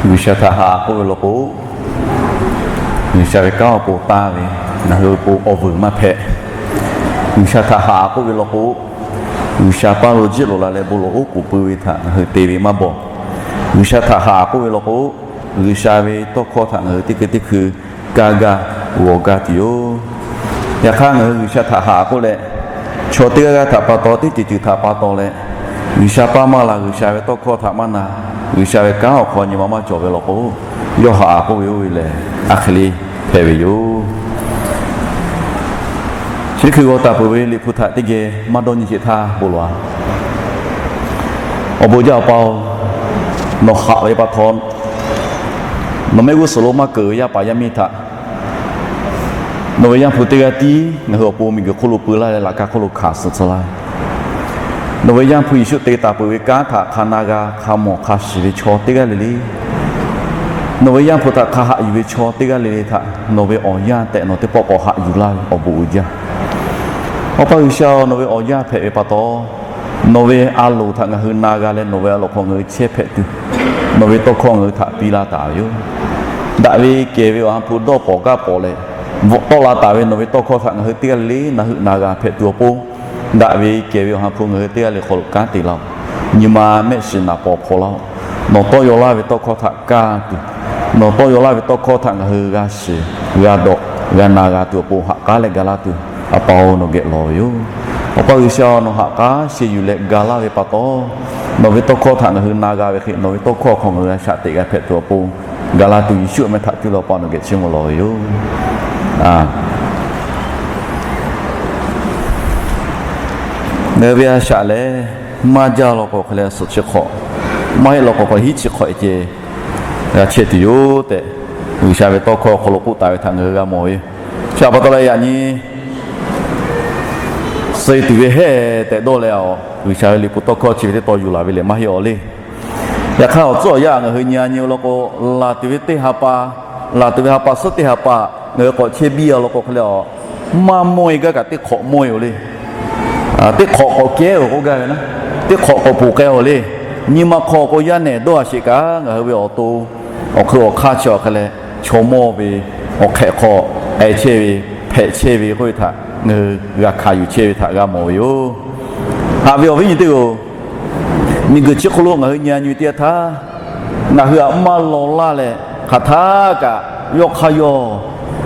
G'uiˬsha htaꞈ haꞈ k'oˆ ve law k'o, G'uiˬsha ve kanˉ awˬ pon taˇ ve, ngaˬ hui awˬ pon awˬ vuiˬ maˇ hpehꞈ. G'uiˬsha htaꞈ haꞈ k'oˆ ve law k'o, G'uiˬsha paˇ lo jiˆ loꞈ la leh bon lawˬ oˉ k'oˍ pui ve htaꞈ ngaˬ hui te ve maˇ bawˬ. G'uiˬsha htaꞈ haꞈ k'oˆ ve law k'o, G'uiˬsha ve tawˇ hkawˇ htaꞈ ngaˬ hui teˇ hkui teˇ hkui kaˇ gaˇ g'aw gaˇ tuˬ yoˬ. Yaꞈ hk'aˇ, ngaˬ hui G'uiˬsha htaꞈ haꞈ k'oˆ leh, chaw teˇ g'aˇ g'aˇ htaꞈ pa taw, teˇ ceuˬ ceuˬ htaꞈ pa taw leh, G'uiˬsha paˇ maˇ la, G'uiˬsha ve tawˇ hkawˇ htaꞈ maˇ na, G'uiˬsha ve kanˉ awˬ hk'aw nyi ma maˇ cawˬ ve law k'o, yawˇ haꞈ k'oˆ ve oˇ ve lehˬ, a hk'e le hpehꞈ ve yoˬ. Chi hkui g'aw taˍ peuˬ ve Liꞈ hpu htaꞈ teˇ geh maˇ dawˇ nyi sheˍ htaˇ bon lawˬ-a. Awˬ bon jaˇ Awˬ pa-oˬ, nawˬ haꞈ ve pa taw, nawˬ mehˆ g'uˇ suhˍ lo maˇ keunˍ ve yaˇ paˍ yaˇ miˇ htaꞈ nawˬ ve Yaˇ hpu teˇ g'aˇ tiˉ ngaˬ hui awˬ pon miˬguiˬ hk'oˆ lo peu laˇ leh laꞈ ka hk'oˆ lo hkanˍ suh tcuh laˇ ve, nawˬ ve Yaˇ hpu Yeˍsuˆ te taˍ peuˬ ve kanˉ htaꞈ hk'a na g'a hk'a mawˬ hk'a shiˍ ve chaw teˇ g'aˇ le le, nawˬ ve Yaˇ hpu htaꞈ hk'a haꞈ yuˬ ve chaw teˇ g'aˇ le le htaꞈ nawˬ ve awˬ yanˇ tehꞈ nawˬ teˇ pawˆ k'awꞈ haꞈ yuˬ laˇ ve awˬ bon uiˍ jaˇ. Awˬ pa G'uiˬsha-oˬ, nawˬ ve awˬ yanˇ hpehꞈ ve pa taw, nawˬ ve a loˍ htaꞈ ngaˬ hui na g'a leh nawˬ ve a loˍ hk'aw ngaˬ hui chehˇ hpehꞈ tuˬ, nawˬ ve tawˇ hkawˇ ngaˬ hui htaꞈ piˇ laˇ taˍ ve yoˬ. Daꞈ ve kehˬ ve Awˬ ha hpu dawˇ pawˍ gaˇ pawˍ leh, bvuhꞈ tawˆ la taˍ ve nawˬ ve tawˇ hkawˇ htaꞈ ngaˬ hui teˇ g'aˇ le le na heuˆ na g'a hpehꞈ tuˬ awˬ pon, daꞈ ve kehˬ ve Awˬ ha hpu ngaˬ hui teˇ g'aˇ le hk'aw lo kanˉ te laˇ-oˆ. Nyi ma mehˆ shiˍ naˍ paw hpaw laˇ-oˆ. Nawˬ tawˇ yaw laˇ ve tawˇ hkawˇ htaꞈ kaˇ tuˬ, nawˬ tawˇ yaw laˇ ve tawˇ hkawˇ htaꞈ ngaˬ hui g'a shiˍ, g'a dawꞈ, g'a na g'a tuˬ awˬ pon haꞈ k'aˉ leh ga laˇ tuˬ, Awˬ pa-oˬ, nawˬ geh lawˬ ve yoˬ. Awˬ pa G'uiˬsha-oˬ, nawˬ haꞈ k'aˉ sheh yuˬ leh ga laˇ ve pa taw, nawˬ ve tawˇ hkawˇ htaꞈ ngaˬ hui na g'a ve hk'e, nawˬ ve tawˇ hkawˇ hk'aw ngaˬ hui g'a shaꞈ teꞈ g'a hpehꞈ tuˬ awˬ pon, ga laˇ tuˬ Yeˍsuˆ awˬ meh htaꞈ cuˇ leh Awˬ pa nawˬ geh chiˇ mvuh lawˬ ve yoˬ. Ngaˬ hui ve a shaꞈ lehˬ, maˇ jaˇ law k'o hk'e leh suhˍ chi hk'awꞈ, maˇ heˆ law k'o hk'e leh hiˉ chi hk'awꞈ ceh g'a chehˇ tuˬ yoˬ tehꞈ, G'uiˬsha ve tawˇ hkawˇ awˬ hk'aw lo k'oˆ taˍ ve htaꞈ ngaˬ hui g'a mawˬ ve yoˬ. Chi htaꞈ pa taw leh yaꞈ nyi suh tuˬ ve hehˆ tehꞈ dawˇ leh, G'uiˬsha ve liꞈ hpu tawˇ hkawˇ chi ve teˇ taw yuˬ laˬ ve lehˬ maˇ heˆ-aw le. Yaꞈ hk'aˇ awˬ tcuhˉ awˬ yanˇ ngaˬ hui nyi-a nyi-o law k'o, laˬ tuˬ ve teˇ ha pa, laˬ tuˬ ve ha pa suhˉ teˇ ha pa ngaˬ hui k'awꞈ chehˇ biˇ-a law k'o hk'e leh, maˇ mawˇ-e gaˇ kaꞈ teˇ hk'awꞈ mawˇ-e-oˬ le. Teˇ hk'awꞈ k'awꞈ kehˉ-oˬ k'oˆ gaˇ ve na, teˇ hk'awꞈ k'awꞈ poˬ k'ai-oˬ le. Nyi ma hk'aw k'o yaˇ nehˬ dawˇ-a sheˍ kaꞈ ngaˬ hui ve awˬ to awˬ hk'eun awˬ hk'aˇ chi awˬ hk'e leh chaw mawˇ ve awˬ hk'ehꞈ hk'aw k'ai chehˇ ve, hpehꞈ chehˇ ve k'oˆ ve htaꞈ ngaˬ hui g'a hkanˍ yuˬ chehˇ ve htaꞈ g'a mawˬ ve yoˬ. Haꞈ ve awˬ viˉ nyi teˇ-oˬ, miˬguiˬ chi hk'oˆ lo ngaˬ hui nyi-a nyi teˇ yanˇ htaˇ, ngaˬ hui htaꞈ maˇ law laˇ leh hk'aˬ htaˇ kaꞈ yawˇ hk'aˇ yawˇ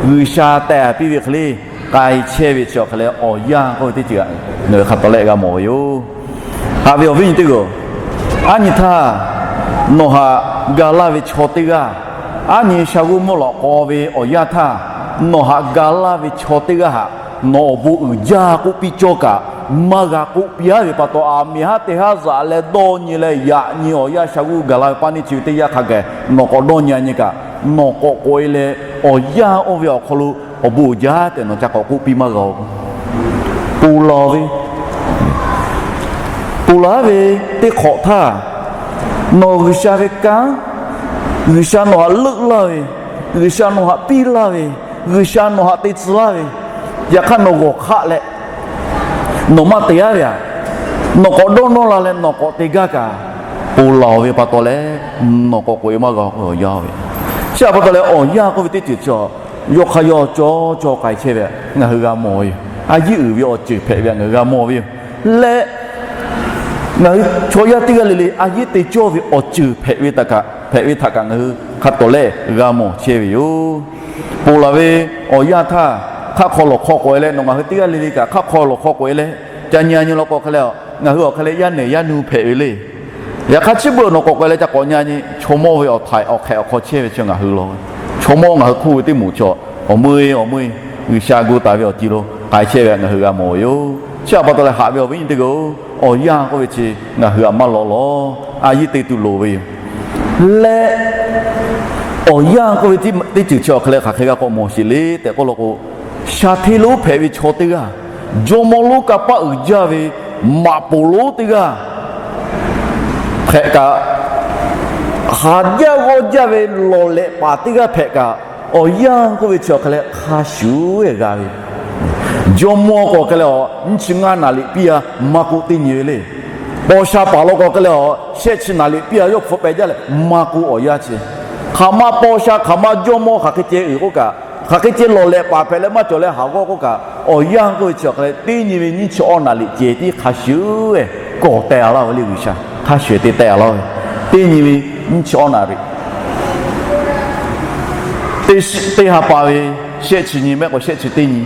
G'uiˬsha teh piˇ ve hk'e le k'ai chehˇ ve chi awˬ hk'e leh awˬ yanˇ k'oˆ ve teˇ ceuˬ ngaˬ hui hk'a tawˍ lehˆ g'a mawˬ ve yoˬ. Haꞈ ve awˬ viˉ nyi teˇ-oˬ, aˉ nyi htaˇ nawˬ htaꞈ ga laˇ ve chaw teˇ g'aˇ, aˉ nyi sha g'uˇ mvuhˇ lawꞈ k'aw ve awˬ yanˇ htaˇ nawˬ htaꞈ ga laˇ ve chaw teˇ g'aˇ htaꞈ nawˬ awˬ bon uiˍ jaˇ k'oˆ piˇ cawˇ kaꞈ, maˇ g'a k'oˆ piˇ-a ve pa taw, aˬ miˍ haˉ teˇ haˉ zaꞈ leh dawˇ nyi leh yaꞈ nyi awˬ yanˇ sha g'uˇ gaˬ la ve paˇ neˇ chi ve teˇ yanˇ hk'a gaˬ nawˬ k'awꞈ dawˇ nyi-a nyi kaꞈ, nawˬ k'awꞈ k'oꞈ-e leh awˬ yanˇ oˇ ve awˬ hk'aw lo awˬ bon uiˍ jaˇ tehꞈ nawˬ ca k'awꞈ k'oˆ piˇ maˇ g'a-oˬ. Ponˬ laˬ ve, ponˬ laˬ ve teˇ hk'awꞈ htaˇ, nawˬ G'uiˬsha ve kanˉ, G'uiˬsha nawˬ htaꞈ leuˆ laˇ ve, G'uiˬsha nawˬ htaꞈ piˇ laˇ ve, G'uiˬsha nawˬ htaꞈ te tcuh laˇ ve, yaꞈ hk'aˇ nawˬ g'awˬ hk'aˆ leh nawˬ maˇ te-a ve htaꞈ, nawˬ k'awꞈ dawˇ nawˇ la leh nawˬ k'awꞈ te gaˇ kaꞈ, ponˬ laˬ ve pa taw leh nawˬ k'awꞈ k'oꞈ-e maˇ g'a-oˬ k'oˆ ve awˬ yanˇ ve. Chi htaꞈ pa taw leh awˬ yanˇ k'oˆ ve teˇ ceuˬ chi, yawˇ hk'aˇ yawˇ cawˇ cawˇ k'ai chehˇ ve ngaˬ hui g'a mawˬ ve yoˬ. A yiˉ uiˍ ve awˬ ceuˬ hpehꞈ ve htaꞈ ngaˬ hui g'a mawˬ ve yoˬ. Leh ngaˬ hui chaw yaˇ teˇ g'aˇ le le a yiˉ te cawˇ ve awˬ ceuˬ hpehꞈ ve htaꞈ kaꞈ, hpehꞈ ve htaꞈ kaꞈ ngaˬ hui hk'a tawˍ lehˆ g'a mawˬ chehˇ ve yoˬ. Ponˬ laˬ ve awˬ yanˇ htaˇ, hk'aˆ hk'aw lawˬ hk'aw k'oꞈ-e leh nawˬ ngaˬ hui teˇ g'aˇ le le kaꞈ hk'aˆ hk'aw lawˬ hk'aw k'oꞈ-e leh ca nyi-a nyi law k'o hk'e leh, ngaˬ hui awˬ hk'e leh yaˇ nehˬ yaˇ nu hpehꞈ ve le. Yaꞈ hk'aˇ chi beuꞈ nawˬ k'awꞈ k'oꞈ-e leh ca k'awꞈ nyi-a nyi, chaw mawˇ ve awˬ htaiˍ awˬ hk'ehꞈ awˬ hk'aw chehˇ ve chi ngaˬ hui law ve. Chaw mawˇ ngaˬ hui hk'oˆ ve teˇ moˍ chaw, awˬ meuˇ-e awˬ meuˇ-e, G'uiˬsha gu taˍ ve awˬ ti lo k'ai chehˇ ve htaꞈ ngaˬ hui g'a mawˬ ve yoˬ. Chi htaꞈ pa taw leh haꞈ ve awˬ viˉ nyi teˇ g'aˇ-oˬ, awˬ yanˇ k'oˆ ve chi ngaˬ hui htaꞈ maˇ law law, a yiˉ te tuˬ loˍ ve yoˬ. Leh awˬ yanˇ k'oˆ ve teˇ ceuˬ chi awˬ hk'e leh hk'aˬ hk'e g'a k'awꞈ mawˬ sheˍ le tehꞈ k'oˆ law k'o, shaˍ hteˇ lonˉ hpehꞈ ve chaw teˇ g'aˇ, jawˇmawˇ lonˉ kanˇ paˆ uiˍ jaˇ ve maꞈ poˍ lonˉ teˇ g'aˇ hpehꞈ kaꞈ, haˍ jaˇ g'awˇ jaˇ ve lawˬ lehꞈ paˍ teˇ g'aˇ hpehꞈ kaꞈ, awˬ yanˇ k'oˆ ve chi awˬ hk'e leh hk'a shuˍ-e g'a ve. Jawˇmawˇ k'o hk'e leh a, nyiˇ chi ngaˇ naˍ riꞈ piˇ-a maˇ k'oˆ teˇ nyi ve le. Paw sha paˍ law k'o hk'e leh a, shehˆ chi naˍ riꞈ piˇ-a yawˇ hpu peh jaˇ leh maˇ k'oˆ awˬ yanˇ chi Hk'aˬ ma paw sha, hk'aˬ ma jawˇ mawˇ hk'aˬ hk'e ceh uiˍ k'oˆ kaꞈ, hk'aˬ hk'e ceh lawˬ lehꞈ paˍ hpehꞈ leh maˇ cawˬ leh haˍ g'awˇ k'oˆ kaꞈ, awˬ yanˇ k'oˆ ve chi awˬ hk'a leh teˇ nyi ve nyiˇ chi awˇ naˍ riˍ ceh tiˉ hk'a shuˍ shuˍ kawˬ teh a laˇ ve le G'uiˬsha. Hk'a shuˍ te teh a laˇ ve, teˇ nyi ve nyiˇ chi awˇ naˍ riˍ, teˇ ha pa ve shehˆ chi nyi mehˆ k'o shehˆ chi teˇ nyi,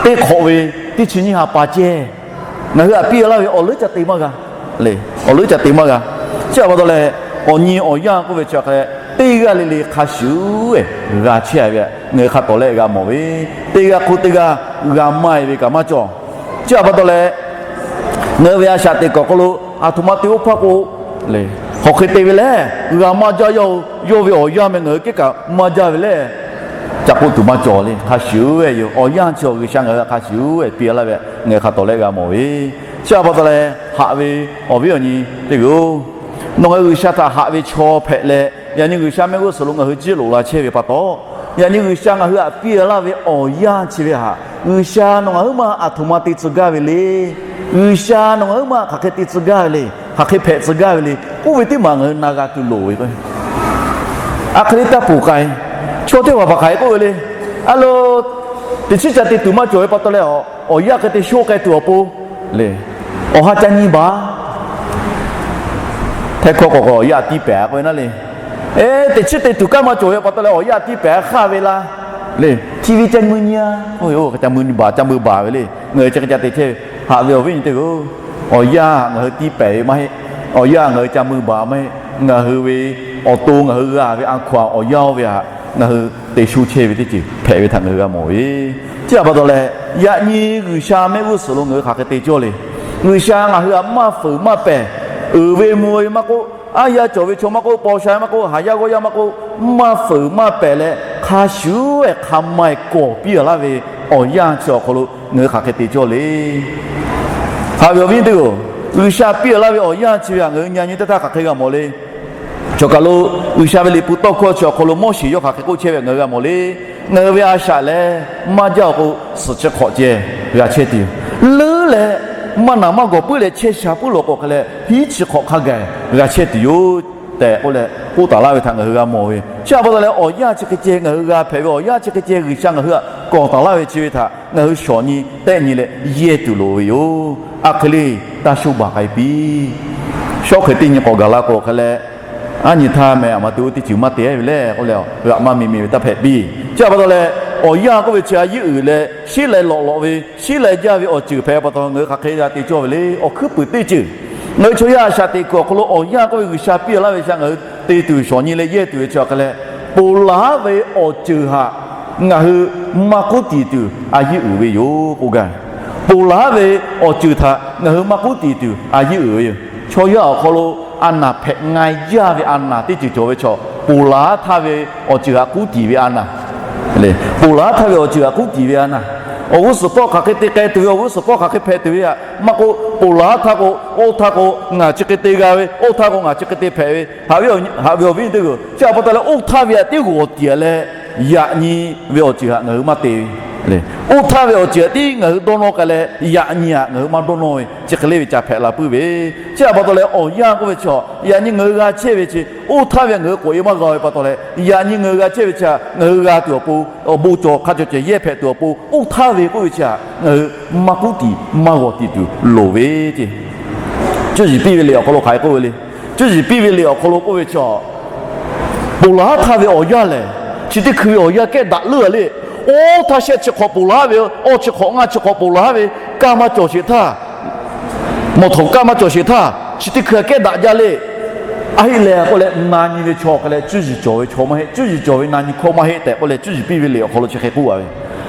teˇ hk'awꞈ ve teˇ chi nyiˇ ha pa ceh, ngaˬ hui htaꞈ piˇ laˇ ve awˬ leuˉ ca te maˇ g'a le. Awˬ leuˉ ca te maˇ g'a. Chi htaꞈ pa taw leh, awˬ nyi awˬ yanˇ k'oˆ ve chi hk'a leh teˇ g'aˇ le le hk'a shuˍ shuˍ g'a chehˇ ve htaꞈ ngaˬ hui hk'a tawˍ leh g'a mawˬ ve, teˇ g'aˇ hk'oˆ teˇ g'aˇ g'a maˇ e ve kaꞈ maˇ cawˬ. Chi htaꞈ pa taw leh, ngaˬ hui ve a shaꞈ teꞈ kuiˬ awˬ hk'aw lo aˬ htoꞈ ma te oˇ hpaˇ k'o, hk'aˬ hk'e te ve lehˬ, g'a maˇ jaˇ yaˇ-oˬ, yawˇ ve awˬ yanˇ meh ngaˬ hui kehˉ kaꞈ maˇ jaˇ ve lehˬ, ca k'oˆ tuˬ maˇ cawˬ le. Hk'a shuˍ shuˍ ve yoˬ. Awˬ yanˇ chi awˬ G'uiˬsha ngaˬ hui htaꞈ hk'a shuˍ shuˍ piˇ laˇ ve htaꞈ ngaˬ hui hk'a tawˍ leh g'a mawˬ ve. Chi htaꞈ pa taw leh, haꞈ ve awˬ viˉ awˬ nyi teˇ g'aˇ-oˬ, nawˬ ngaˬ hui G'uiˬsha htaꞈ haꞈ ve chaw hpehꞈ leh, yaꞈ nyi G'uiˬsha mehˆ g'uˇ suhˍ lo ngaˬ hui ciˇ loꞈ la chehˇ ve pa taw, yaꞈ nyi G'uiˬsha ngaˬ hui htaꞈ piˇ laˇ ve awˬ yanˇ chi ve htaꞈ G'uiˬsha nawˬ ngaˬ huiˉ ma aˬ htoꞈ ma te tcuh gaˇ ve le. G'uiˬsha nawˬ ngaˬ huiˉ ma hk'aˬ hk'e te tcuh gaˇ ve le, hk'aˬ hk'e hpehꞈ tcuh gaˇ ve le k'oˆ ve teˇ maˬ ngaˬ hui na g'a tuˬ loˍ ve k'o, a hk'e le taˇ poˬ k'ai. Chaw teˇ hpaˍ hpaˍ hk'aˬ hk'e k'oˆ ve le, a lo, teˇ chiˉ ca te tuˬ maˇ cawˬ ve pa taw leh, awˬ yanˇ hk'e te shonˇ k'ai tuˬ awˬ pon le, awˬ ha ca nyi baˬ. Htaiˇ hkawˇ k'awꞈ k'o awˬ yanˇ tiˇ pehˍ k'oˆ ve naˉ le. Teˇ chiˉ te tuˬ kanˉ maˇ cawˬ ve pa taw leh awˬ yanˇ tiˇ pehˍ hk'aˇ ve laˇ le. TV ca mui nyi a, ca mui baˬ, ca mui baˬ ve le. Ngaˬ hui chi hk'e ca te chehˇ ve, haꞈ ve awˬ viˉ nyi teˇ g'aˇ-oˬ, awˬ yanˇ ngaˬ hui tiˇ pehˍ ve maˇ heˆ. Awˬ yanˇ ngaˬ hui ca mui baˬ maˇ heˆ. Ngaˬ hui ve awˬ to ngaˬ hui g'a ve a hkaw-anˬ awˬ yanˇ oˇ ve htaꞈ ngaˬ hui te shu chehˇ ve teˇ ceuˬ hpehꞈ ve htaꞈ ngaˬ hui g'a mawˬ ve. Chi htaꞈ pa taw leh, yaꞈ nyi G'uiˬsha mehˆ g'uˇ suhˍ lo ngaˬ hui hk'aˬ hk'e te cawˇ le. G'uiˬsha ngaˬ hui htaꞈ maˇ feuˍ maˇ pehˍ, uiˍ ve mvuh ve maˇ k'oˆ, aˉ yaˇ cawˬ ve chaw maˇ k'oˆ, paw sha maˇ k'oˆ, haˍ yaˇ g'awˇ yaˇ maˇ k'oˆ, maˇ feuˍ maˇ pehˍ leh hk'a shuˍ shuˍ hk'a ma-e kawˬ piˇ laˇ ve awˬ yanˇ chi awˬ hk'aw lo ngaˬ hui hk'aˬ hk'e te cawˇ le. Haꞈ ve awˬ viˉ teˇ g'aˇ-oˬ, G'uiˬsha piˇ laˇ ve awˬ yanˇ chi ve htaꞈ ngaˬ hui nyi nyi teˇ htaˇ hk'aˬ hk'e g'a mawˬ le. Choˬ kaˬ lo G'uiˬsha ve liꞈ hpu tawˇ hkawˇ chi awˬ hk'aw lo Moˉseˍ yawˇ hk'aˬ hk'e k'oˆ chehˇ ve ngaˬ hui g'a mawˬ le. Ngaˬ hui ve a shaꞈ lehˬ maˇ jaˇ awˬ k'o, suhˍ chi hk'awꞈ ceh g'a chehˇ tuˬ yoˬ. Leuˉ leh maˇ naˍ maˇ gawˬ puiˉ leh chehˇ sha puiˉ lawˬ k'o hk'a leh, hiˉ chi hk'awꞈ hk'a gaˬ g'a chehˇ tuˬ yoˬ tehꞈ k'oˆ leh k'oˆ taˍ laˇ ve htaꞈ ngaˬ hui g'a mawˬ ve. Chi htaꞈ pa taw leh awˬ yanˇ chi hk'e ceh ngaˬ hui g'a hpehꞈ ve, awˬ yanˇ chi hk'e ceh G'uiˬsha ngaˬ hui htaꞈ kawˬ taˍ laˇ ve chi ve htaꞈ ngaˬ hui shawˍ nyi tehˆ nyi leh yehˇ tuˬ loˍ ve yoˬ. A hk'e le, taˇ sho baˬ k'ai piˇ. Shawˉ hk'e teˇ nyi k'awꞈ gaˬ la k'o hk'a leh, aˉ nyi htaˇ meh aˬ ma te oˇ teˇ ceuˬ maˇ te ve le k'oˆ leh, g'aꞈ maˇ mi mi ve taˇ hpehꞈ piˇ. Chi htaꞈ pa taw leh, awˬ yanˇ k'oˆ ve chi a yeˇ uiˍ leh sheˉ lai lawꞈ lawꞈ ve, sheˉ lai jaˇ ve awˬ ceuˬ hpehꞈ pa taw ngaˬ hui hk'aˬ hk'e g'a te cawˇ ve le. Awˬ hkuiˉ puiˍ teˇ ceuˬ, ngaˬ hui chaw yaˇ a shaꞈ teꞈ kuiˬ awˬ hk'aw lo awˬ yanˇ k'oˆ ve G'uiˬsha piˇ laˇ ve chi ngaˬ hui te tuˬ shawˍ nyi leh yehˇ tuˬ ve chi hk'a leh, ponˬ laˬ ve awˬ ceuˬ htaꞈ ngaˬ hui maˇ k'uˉ tiˍ tuˬ a yeˇ uiˍ ve yoˬ k'oˆ gaˇ. Ponˬ laˬ ve awˬ ceuˬ htaꞈ ngaˬ hui maˇ k'uˉ tiˍ tuˬ a yeˇ uiˍ ve yoˬ. Chaw yaˇ awˬ hk'aw lo a naˬ hpehꞈ nga yaˇ ve a naˬ teˇ ceuˬ cawˬ ve chaw, ponˬ laˬ htaˇ ve awˬ ceuˬ htaꞈ k'uˉ tiˍ ve a naˬ le. Ponˬ laˬ htaˇ ve awˬ ceuˬ htaꞈ k'uˉ tiˍ ve a naˬ, awˬ g'uˇ suhˍ hpawˇ hk'aˬ hk'e te k'ai tuˬ ve, awˬ g'uˇ suhˍ hpawˇ hk'aˬ hk'e hpehꞈ tuˬ ve htaꞈ maˇ k'oˆ, ponˬ laˬ htaˇ k'o, oˇ htaˇ k'o ngaˬ chi hk'e te g'a ve, oˇ htaˇ k'o ngaˬ chi hk'e te hpehꞈ ve, haꞈ ve awˬ viˉ teˇ g'aˇ-oˬ, chi htaꞈ pa taw leh oˇ htaˇ ve htaꞈ tiˉ g'awˬ tiˍ leh, yaꞈ nyi ve awˬ ceuˬ htaꞈ ngaˬ hui maˇ te ve le. Oˇ htaˇ ve awˬ ceuˬ htaꞈ tiˉ ngaˬ hui dawˇ nawˇ k'ai leh, yaꞈ nyi htaꞈ ngaˬ hui maˇ dawˇ nawˇ ve chi hk'e le ve ca hpehꞈ la puiˉ ve. Chi htaꞈ pa taw leh awˬ yanˇ k'oˆ ve chi, yaꞈ nyi ngaˬ hui g'a chehˇ ve chi, oˇ htaˇ ve ngaˬ hui k'awꞈ e maˇ g'a ve pa taw leh, yaꞈ nyi ngaˬ hui g'a chehˇ ve chi htaꞈ ngaˬ hui g'a tuˬ awˬ pon, awˬ bon cawˬ hk'a cawˬ ceh yehˇ hpehꞈ tuˬ awˬ pon, oˇ htaˇ ve k'oˆ ve chi htaꞈ ngaˬ hui maˇ k'uˉ tiˍ maˇ g'awˬ tiˍ tuˬ loˍ ve ce. Cuˇ yiˍ piˇ ve liꞈ awˬ hk'aw lo hk'aˬ hk'e k'oˆ ve le. Cuˇ yiˍ piˇ ve liꞈ awˬ hk'aw lo k'oˆ ve chi, ponˬ laˬ htaˇ ve awˬ yanˇ lehˬ, chi teˇ hkui ve awˬ yanˇ kehˉ daꞈ leuˉ a le. Oˇ htaˇ shehˆ chi hk'awꞈ ponˬ laˬ ve, awˇ chi hk'awꞈ ngaˇ chi hk'awꞈ ponˬ laˬ ve, kaˇ maˇ cawˬ sheˍ htaˇ, mawˬ htaꞈ kaˇ maˇ cawˬ sheˍ htaˇ, chi teˇ hkui htaꞈ kehˉ daꞈ jaˇ le. A heˆ leh k'oˆ leh na nyi ve chaw hk'a leh cuˇ yiˍ cawˬ ve chaw maˇ heˆ, cuˇ yiˍ cawˬ ve na nyi hkawˇ maˇ heˆ tehꞈ k'oˆ leh cuˇ yiˍ piˇ ve liꞈ awˬ hk'aw lo chi hk'e k'oˆ a ve.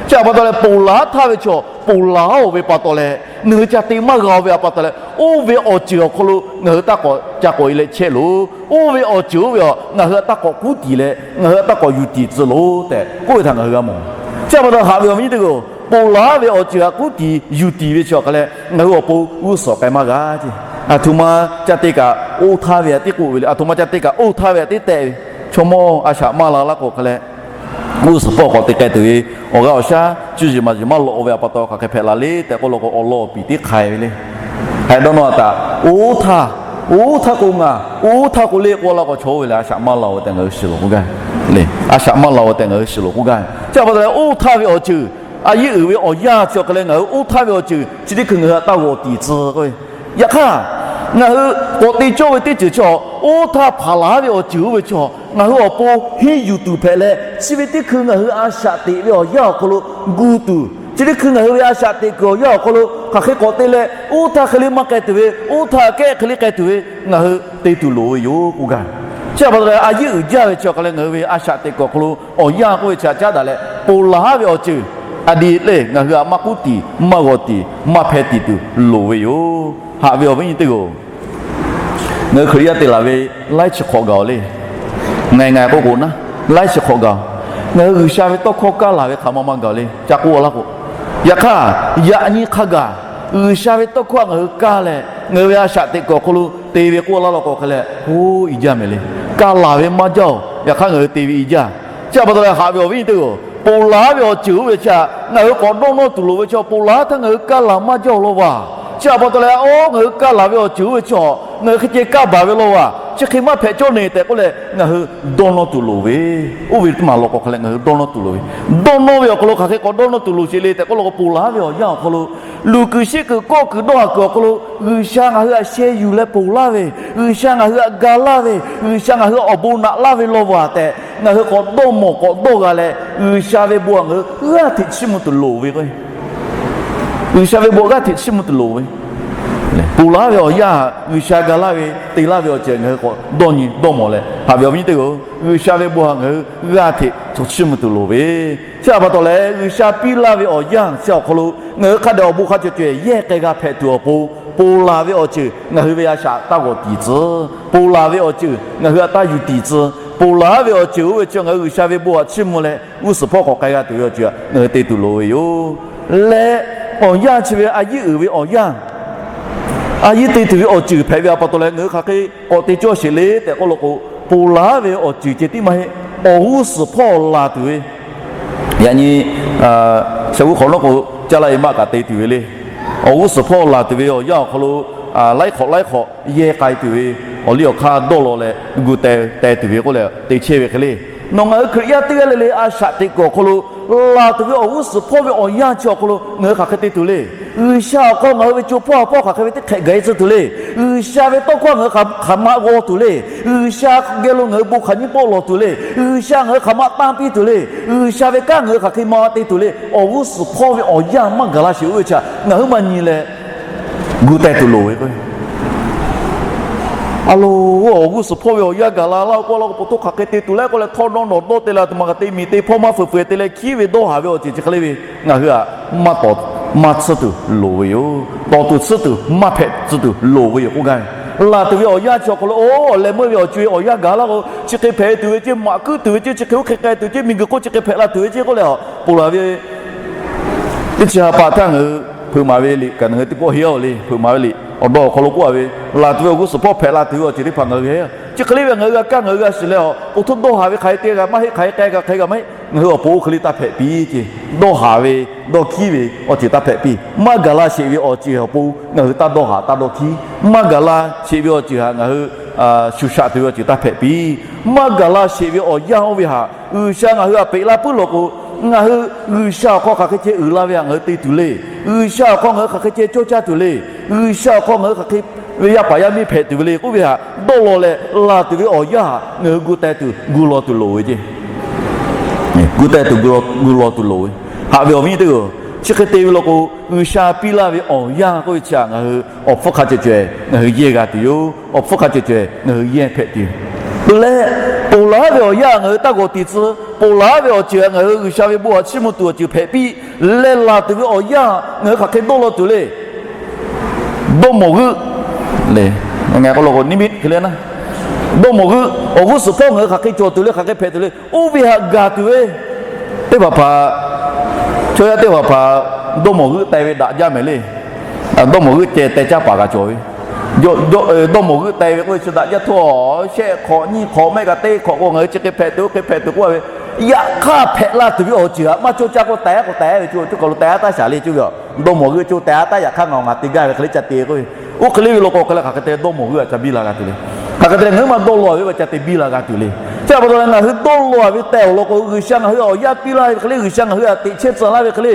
Chi htaꞈ pa taw leh ponˬ laˬ htaˇ ve chaw ponˬ laˬ-oˬ ve pa taw leh, ngaˬ hui ca te maˇ g'a-o ve htaꞈ pa taw leh, oˇ ve awˬ ceuˬ awˬ hk'aw lo ngaˬ hui taˇ k'awꞈ ca k'awꞈ e leh chehˇ loˬ. Oˇ ve awˬ ceuˬ oˇ ve a ngaˬ hui htaꞈ taˇ k'awꞈ k'uˉ tiˍ leh ngaˬ hui htaꞈ taˇ k'awꞈ yuˬ tiˍ tcuh loˬ tehꞈ k'oˆ ve htaꞈ ngaˬ hui g'a mawˬ. Chi htaꞈ pa taw haꞈ ve awˬ viˉ teˇ g'aˇ-oˬ, ponˬ laˬ ve awˬ ceuˬ htaꞈ k'uˉ tiˍ yuˬ tiˍ ve chi awˬ hk'a leh ngaˬ hui awˬ pon g'uˇ suhˍ k'ai maˇ g'a ce. Aˬ htoꞈ ma ca te kaꞈ oˇ htaˇ ve htaꞈ tiˉ k'oˆ ve le. Aˬ htoꞈ ma ca te kaꞈ oˇ htaˇ ve htaꞈ tiˉ tehˆ ve. Chaw mawˇ a shaꞈ maˇ la laˇ k'o hk'a leh, g'uˇ suhˍ hpawˇ k'awꞈ te k'ai tuˬ ve awˬ g'aˇ awˬ shaˉ cuˇ yiˍ maˍ yiˍ maˇ lawꞈ ve htaꞈ pa taw hk'aˬ hk'e hpehꞈ la le tehꞈ k'oˆ law k'o, awˬ lawn awˬ piˍ tiˉ hk'ai ve le. Hk'e dawˇ nawˇ htaꞈ oˇ htaˇ Oˇ htaˇ k'o ngaˬ, oˇ htaˇ k'o le k'oˆ laˇ k'o, chaw oˇ ve lehˬ a shaꞈ maˇ la-o tehꞈ ngaˬ hui shiˍ loˬ k'oˆ gaˇ. Le, a shaꞈ maˇ la-o tehꞈ ngaˬ hui shiˍ loˬ k'oˆ gaˇ. Chi pa taw leh oˇ htaˇ ve awˬ ceuˬ, a yehˉ uiˍ ve awˬ yanˇ chi awˬ hk'e leh ngaˬ hui oˇ htaˇ ve awˬ ceuˬ chi teˇ hkui ngaˬ hui htaꞈ taˇ g'awˬ tiˍ tcuh k'o ve, yaꞈ hk'aˇ, ngaˬ hui k'awꞈ te cawˇ ve teˇ ceuˬ chi awˬ, oˇ htaˇ hpaˍ laˬ ve awˬ ceuˬ oˇ ve chi awˬ, ngaˬ hui awˬ pon henˇ yuˬ tuˬ hpehꞈ leh, chi ve teˇ hkui ngaˬ hui a shaꞈ teꞈ ve awˬ yanˇ awˬ hk'aw lo gu tuˬ, chi teˇ hkui ngaˬ hui ve a shaꞈ teꞈ kuiˬ awˬ yanˇ awˬ hk'aw lo hk'aˬ hk'e k'awꞈ te leh, oˇ htaˇ hk'e le maˇ k'ai tuˬ ve, oˇ htaˇ kehˉ hk'e le k'ai tuˬ ve, ngaˬ hui te tuˬ loˍ ve yoˬ k'oˆ gaˇ. Chi pa taw leh a yehˉ uiˍ jaˇ ve chi awˬ hk'e leh ngaˬ hui ve a shaꞈ teꞈ kuiˬ awˬ hk'aw lo awˬ yanˇ k'oˆ ve chi htaꞈ caˉ daꞈ leh, ponˬ laˬ ve awˬ ceuˬ a di le ngaˬ hui htaꞈ maˇ k'uˉ tiˍ, maˇ g'awˬ tiˍ, maˇ hpeh tiˍ tuˬ loˍ ve yoˬ. Haꞈ ve awˬ viˉ nyi teˇ g'aˇ-oˬ, ngaˬ hui Hkriꞈ yaˇ te laˬ ve laiˉ chi hk'awꞈ gaˬ-oˬ le. Ngaˬ ngaˬ k'oˆ k'o naˉ, laiˉ chi hk'awꞈ gaˬ-oˬ. Ngaˬ hui G'uiˬsha ve tawˇ hkawˇ kaˇ laˬ ve hk'aˬ ma maˇ gaˬ le ca k'oˆ laˇ k'o, yaꞈ hk'aˇ yaꞈ nyi hk'a gaˬ G'uiˬsha ve tawˇ hkawˇ ngaˬ hui kaˇ leh, ngaˬ hui ve a shaꞈ teꞈ kuiˬ awˬ hk'aw lo te ve k'oˆ laˇ law k'o hk'e leh, oˇ i jaˇ mehˍ le. Kaˇ laˬ ve maˇ jaˇ-oˬ, yaꞈ hk'aˇ ngaˬ hui te ve i jaˇ. Chi pa taw leh haꞈ ve awˬ viˉ nyi teˇ g'aˇ-oˬ, ponˬ laˬ ve awˬ ceuˬ oˇ ve chi htaꞈ ngaˬ hui k'awꞈ dawˇ nawˇ tuˬ loˍ ve chi, ponˬ laˬ htaˇ ngaˬ hui kaˇ laˬ maˇ jaˇ-oˬ law vaˬ. Chi pa taw leh oˇ ngaˬ hui kaˇ laˬ ve awˬ ceuˬ oˇ ve chi, ngaˬ hui hk'e ceh kaˇ baˬ ve law vaˬ. Chi hk'e maˇ hpehꞈ cawˇ ne tehꞈ k'oˆ leh ngaˬ hui dawˇ nawˇ tuˬ loˍ ve, oˇ ve teˇ maˬ law k'o hk'e leh ngaˬ hui dawˇ nawˇ tuˬ loˍ ve. Dawˇ nawˇ ve awˬ hk'aw lo hk'aˬ hk'e k'awꞈ dawˇ nawˇ tuˬ loˍ sheˍ le tehꞈ k'oˆ law k'o, ponˬ laˬ ve awˬ yanˇ awˬ hk'aw lo, luˬ kuiˬ sheˆ kuiˬ kawˆ kuiˬ dawˇ haˍ kuiˬ awˬ hk'aw lo G'uiˬsha ngaˬ hui htaꞈ sheh yuˬ leh ponˬ laˇ ve, G'uiˬsha ngaˬ hui htaꞈ ga laˇ ve, G'uiˬsha ngaˬ hui awˬ bon naꞈ laˇ ve law vaˬ tehꞈ ngaˬ hui k'awꞈ dawˇ mawˬ k'awꞈ dawˇ g'a leh, G'uiˬsha ve bon htaꞈ ngaˬ hui g'aˇ hteꞈ chiˇ mvuh tuˬ loˍ ve k'o, G'uiˬsha ve bon g'aˇ hteꞈ chiˇ mvuh tuˬ loˍ ve. Ponˬ laˬ ve awˬ yanˇ htaꞈ G'uiˬsha ga laˇ ve te laˇ ve awˬ ceuˬ ngaˬ hui k'awꞈ dawˇ nyi dawˇ mawˬ leh, haꞈ ve awˬ viˉ nyi teˇ g'aˇ-oˬ, G'uiˬsha ve bon htaꞈ ngaˬ hui g'aˇ hteꞈ chiˇ mvuh tuˬ loˍ ve. Chi pa taw leh G'uiˬsha piˇ laˇ ve awˬ yanˇ chi awˬ hk'aw lo ngaˬ hui hk'a dehꞈ awˬ bon hk'a cawˬ cawehˬ yehˇ k'ai g'a hpehꞈ tuˬ awˬ pon, ponˬ laˬ ve awˬ ceuˬ ngaˬ hui ve a shaꞈ taˇ g'awˬ tiˍ tcuh, ponˬ laˬ ve awˬ ceuˬ ngaˬ hui htaꞈ taˇ yuˬ tiˍ tcuh, ponˬ laˬ ve awˬ ceuˬ oˇ ve chi ngaˬ hui G'uiˬsha ve bon htaꞈ chiˇ mvuh leh g'uˇ suhˍ hpawˇ k'awꞈ k'ai g'a tuˬ ve awˬ ceuˬ ngaˬ hui te tuˬ loˍ ve yoˬ. Leh awˬ yanˇ chi ve a yehˉ uiˍ ve awˬ yanˇ, a yehˉ te tuˬ ve awˬ ceuˬ hpehꞈ ve pa taw leh ngaˬ hui hk'aˬ hk'e k'awꞈ te cawˇ sheˍ le tehꞈ k'oˆ law k'o, ponˬ laˬ ve awˬ ceuˬ ceh tiˉ maˇ heˆ. Awˬ g'uˇ suhˍ hpawˇ laˬ tuˬ ve, yaꞈ nyi shaˍ g'uˇ hk'awꞈ nawˉ k'o, caˇ laˇ e maˆ kaꞈ te tuˬ ve le. Awˬ g'uˇ suhˍ hpawˇ laˬ tuˬ ve awˬ yanˇ awˬ hk'aw lo laiˉ hk'awꞈ laiˉ hk'awꞈ yehˇ k'ai tuˬ ve, awˬ liˇ awˬ hk'aˇ dawˇ law leh gu teh teh tuˬ ve k'oˆ leh te chehˇ ve hk'e le. Nawˬ ngaˬ hui Hkriꞈ yaˇ teˇ g'aˇ le le a shaꞈ teꞈ kuiˬ awˬ hk'aw lo laˬ tuˬ ve awˬ g'uˇ suhˍ hpawˇ ve awˬ yanˇ chi awˬ hk'aw lo ngaˬ hui hk'aˬ hk'e te tuˬ le. G'uiˬsha awˬ hk'aw ngaˬ hui ve co hpawˇ ha hpawˇ hk'aˬ hk'e ve teˇ hk'ehꞈ gaˬ e tcuh tuˬ le. G'uiˬsha ve tawˇ hkawˇ ngaˬ hui hk'aˬ ma g'aw tuˬ le. G'uiˬsha geh lo ngaˬ hui bon hk'aˬ nyiˇ pawˆ lawˬ tuˬ le. G'uiˬsha ngaˬ hui hk'aˬ ma tanˇ piˇ tuˬ le. G'uiˬsha ve kanˉ ngaˬ hui hk'aˬ hk'e ma te tuˬ le. Awˬ g'uˇ suhˍ hpawˇ ve awˬ yanˇ maˇ gaˬ la sheˍ oˇ ve chi htaꞈ ngaˬ hui maˇ nyi leh gu teh tuˬ loˍ ve k'o, a lo, awˬ g'uˇ suhˍ hpawˇ ve awˬ yanˇ gaˬ la laˇ k'oˆ laˇ k'o, po htoˇ hk'aˬ hk'e te tuˬ le k'oˆ leh, htawˇ dawˇ nawˬ dawˇ te leh a htoꞈ ma kaꞈ te miˬ te hpawˇ maˇ fuiˍ fuiˍ te leh hkiˉ ve dawˇ haˍ ve awˬ ceuˬ chi hk'e le ve ngaˬ hui htaꞈ maˇ tawˍ maˇ tsuhˇ tuˬ loˍ ve yoˬ. Tawˍ tuˬ tsuhˇ tuˬ maˇ hpehꞈ tcuh tuˬ loˍ ve yoˬ k'oˆ gaˇ ve. Laˬ tuˬ ve awˬ yanˇ chi awˬ hk'aw lo, awˬ leh meuˇ ve awˬ co e awˬ yanˇ gaˬ laˇ k'o, chi hk'e hpehꞈ tuˬ ve ceˇ, maꞈ kuiˉ tuˬ ve ceˇ, chi hk'e oˇ hk'e k'ai tuˬ ceˇ, miˬguiˬ hk'oˆ chi hk'e hpehꞈ la tuˬ ve ceˇ k'oˆ leh, a, ponˬ laˬ ve teˇ chi ha pa htaˇ ngaˬ hui hpeuꞈ maˍ ve liꞈ kaꞈ ngaˬ hui teˇ pawˆ heˆ-oˬ le. Hpeuꞈ maˍ ve liꞈ awˬ dawˇ awˬ hk'aw lo k'oˆ a ve, laˬ tuˬ ve awˬ g'uˇ suhˍ hpawˇ hpehꞈ la tuˬ ve awˬ ceuˬ teˇ hpaˍ ngaˬ hui heˆ. Chi hk'e le ve ngaˬ hui g'a kaˇ ngaˬ hui g'a shiˍ leh, a, po htoˇ dawˇ haˍ ve hk'aˬ hk'e te g'a maˇ heˆ, hk'aˬ hk'e k'ai g'a hk'e g'a maˇ heˆ, ngaˬ hui awˬ pon oˇ hk'e le taˇ hpehꞈ piˇ ceˇ. Dawˇ haˍ ve, dawˇ hkiˉ ve awˬ ceuˬ taˇ hpehꞈ piˇ. Maˇ gaˬ la sheˍ ve awˬ ceuˬ awˬ pon ngaˬ hui taˇ dawˇ haˍ taˇ dawˇ hkiˉ. Maˇ gaˬ la sheˍ ve awˬ ceuˬ htaꞈ ngaˬ hui shuˍ shaꞈ tuˬ ve awˬ ceuˬ taˇ hpehꞈ piˇ. Maˇ gaˬ la sheˍ ve awˬ yanˇ oˇ ve htaꞈ G'uiˬsha ngaˬ hui htaꞈ peꞈ laˇ puiˉ law k'o, ngaˬ hui G'uiˬsha awˬ hk'aw hk'aˬ hk'e ceh uiˍ la ve htaꞈ ngaˬ hui te tuˬ le. G'uiˬsha awˬ hk'aw ngaˬ hui hk'aˬ hk'e ceh cawˇ caˇ tuˬ le. G'uiˬsha awˬ hk'aw ngaˬ hui hk'aˬ hk'e ve yaˇ paˍ yaˇ miˇ hpehꞈ tuˬ ve le k'oˆ ve htaꞈ dawˇ law leh, laˬ tuˬ ve awˬ yanˇ htaꞈ ngaˬ hui gu teh tuˬ gu law tuˬ loˍ ve ceˇ. Gu teh tuˬ gu law tuˬ loˍ ve. Haꞈ ve awˬ viˉ teˇ g'aˇ, chi hk'e te ve law k'o, G'uiˬsha piˇ laˇ ve awˬ yanˇ k'oˆ ve chi htaꞈ ngaˬ hui awˬ hpfuhˇ hk'a cawehˬ cawehˬ ngaˬ hui yehˇ g'a tuˬ yoˬ. Awˬ hpfuhˇ hk'a cawehˬ cawehˬ ngaˬ hui yehˇ hpehꞈ tuˬ yoˬ. Leh, ponˬ laˬ ve awˬ yanˇ ngaˬ hui taˇ g'awˬ tiˍ tcuh, ponˬ laˬ ve awˬ ceuˬ htaꞈ ngaˬ hui G'uiˬsha ve bon htaꞈ chiˇ mvuh tuˬ awˬ ceuˬ hpehꞈ piˇ. Leh laˬ tuˬ ve awˬ yanˇ ngaˬ hui hk'aˬ hk'e dawˇ law tuˬ le. Dawˇ mawˬ g'euˆ le. Ngaˬ k'oˆ law k'o, niˇmiˆ hk'e le naˉ, dawˇ mawˬ g'euˆ, awˬ g'uˇ suhˍ hpawˇ ngaˬ hui hk'aˬ hk'e cawˬ tuˬ le, hk'aˬ hk'e hpehꞈ tuˬ le, oˇ ve htaꞈ gaˬ tuˬ ve, teˇ hpaˍ hpaˍ, chaw yaˇ teˇ hpaˍ hpaˍ dawˇ mawˬ g'euˆ teh ve daꞈ jaˇ mehˍ le. Dawˇ mawˬ g'euˆ ceh teh caˇ paˍ kaꞈ cawˬ ve. Dawˇ mawˬ g'euˆ teh ve k'oˆ ve chi daꞈ jaˇ htawˇ, shehˆ hk'awꞈ nyiˇ hk'awꞈ mehˆ kaꞈ teˇ hk'awꞈ k'o, ngaˬ hui chi hk'e hpehꞈ tuˬ oˇ hk'e hpehꞈ tuˬ k'oˆ ve, yaꞈ hk'aˇ hpehꞈ la tuˬ ve awˬ ceuˬ htaꞈ maˇ cawˇ caˇ k'o, teh k'o teh ve, co co kaˬ lo teh a taˇ shaˍ le cuˇ ve. Dawˇ mawˬ g'euˆ co teh a taˇ, yaꞈ hk'aˇ ngaˬ ngaˬ te gaˇ ve hk'e le ca te k'oˆ ve Oˇ hk'e le ve law k'o, hk'e leh hk'aˬ hk'e te dawˇ mawˬ g'uiˇ a ca biˇ la g'a tuˬ le. Hk'aˬ hk'e te leh ngaˬ hui ma dawˇ law ve a ca te biˇ la g'a tuˬ le. Chi a pa taw leh ngaˬ hui dawˇ law ve tehꞈ awˬ lawn k'o, G'uiˬsha ngaˬ hui awˬ yanˇ piˇ laˇ ve hk'e le, G'uiˬsha ngaˬ hui a teꞈ chehˇ tcuh laˇ ve hk'e le,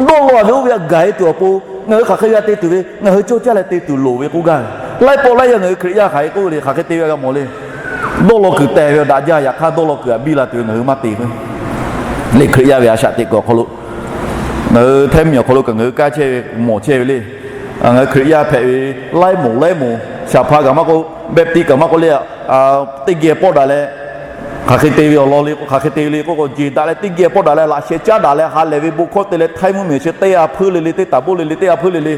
dawˇ law ve oˇ ve a gaˬ e tuˬ awˬ pon ngaˬ hui hk'aˬ hk'e g'a te tuˬ ve, ngaˬ hui cawˇ caˇ leh te tuˬ loˍ ve k'oˆ gaˇ ve. Laiˉ pawˆ laiˉ yaˇ ngaˬ hui Hkriꞈ yaˇ hk'aˬ hk'e k'oˆ ve le, hk'aˬ hk'e te ve g'a mawˬ le. Dawˇ law kuiˬ teh ve awˬ daꞈ jaˇ, yaꞈ hk'aˇ dawˇ law kuiˬ a biˇ la tuˬ ve ngaˬ hui maˇ te k'o le. Hkriꞈ yaˇ ve a shaꞈ teꞈ kuiˬ awˬ hk'aw lo ngaˬ hui htehˇ miˬ awˬ hk'aw lo kaꞈ ngaˬ hui kaˇ chehˇ ve mawˬ chehˇ ve le. Ngaˬ hui Hkriꞈ yaˇ hpehꞈ ve laiˉ moˍ laiˉ moˍ, Shaˍ hpaˇ kaꞈ maˇ k'oˆ, Baptist kaꞈ maˇ k'oˆ le, teˇ geh pawˆ daꞈ leh hk'aˬ hk'e te ve awˬ lawn le k'o, hk'aˬ hk'e te ve le k'oˆ k'o, jeˬ daꞈ leh teˇ geh pawˆ daꞈ leh laꞈ sheh caˉ daꞈ leh ha lehˬ ve bon hkawˇ te leh htaiˇ mvuhˇ miˬ chi teˇ g'aˇ hpeuˇ le le, teˇ taˍ boˆ le le, teˇ g'aˇ hpeuˇ le le,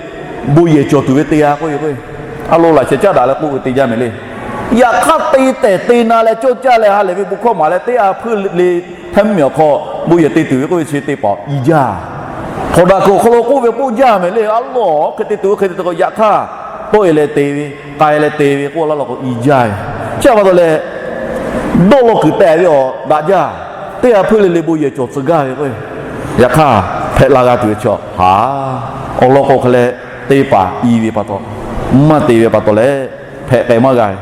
bon yehˬ cawˬ tuˬ ve te g'a k'oˆ ve k'o, a lo laꞈ sheh caˉ daꞈ leh k'oˆ ve te jaˇ mehˍ le. Yaꞈ hk'aˇ te tehˬ te na leh cawˇ caˇ leh ha lehˬ ve bon hkawˇ maˍ leh teˇ g'aˇ hpeuˇ le le, htaiˇ mvuhˇ miˬ awˬ hk'aw bon yehˬ te tuˬ ve k'oˆ ve chi te paˍ i jaˇ. Hk'awꞈ daꞈ kuiˬ awˬ hk'aw lo k'oˆ ve k'oˆ jaˇ mehˍ le. A lo hk'e te tuˬ hk'e te k'o, yaꞈ hk'aˇ tawˆ e leh te ve, k'ai leh te ve k'oˆ laˇ law k'o i jaˇ ve. Chi a pa taw leh dawˇ law kuiˬ teh ve awˬ daꞈ jaˇ, teˇ g'aˇ hpeuˇ le le bon yehˬ cawˬ tcuh gaˇ ve k'o, yaꞈ hk'aˇ hpehꞈ la g'a tuˬ ve chaw haˍ. Awˬ lawn k'o hk'e leh te paˍ i ve pa taw, maˇ te ve pa taw leh hpehꞈ k'ai maˇ g'a ve.